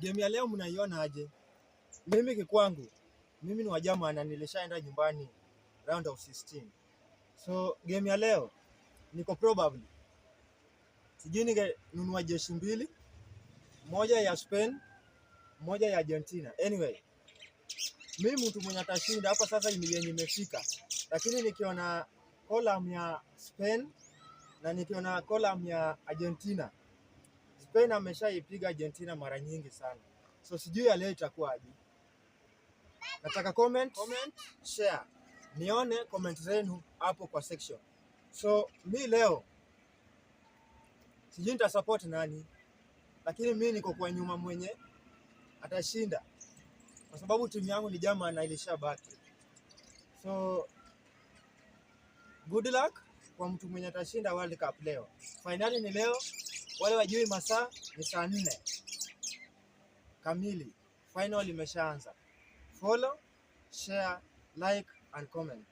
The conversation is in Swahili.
Game ya leo mnaiona aje? Mimi kikwangu, mimi ni wajama na nilishaenda nyumbani round of 16. So game ya leo niko probably sijui ningenunua jeshi mbili, moja ya Spain, moja ya Argentina. Anyway, mimi mtu mwenye atashinda hapa sasa ni yenye imefika, lakini nikiona column ya Spain na nikiona column ya Argentina, Spain ameshaipiga Argentina mara nyingi sana, so sijui ya leo itakuwa aje. Nataka comment, comment, share, nione comment zenu hapo kwa section. So mi leo sijui nitasupport nani, lakini mi niko kwa nyuma mwenye atashinda, kwa sababu timu yangu ni German na ilishabaki. So good luck kwa mtu mwenye atashinda World Cup leo. Finali ni leo, wale wajui masaa ni saa 4 kamili. Final imeshaanza. Follow, share, like and comment.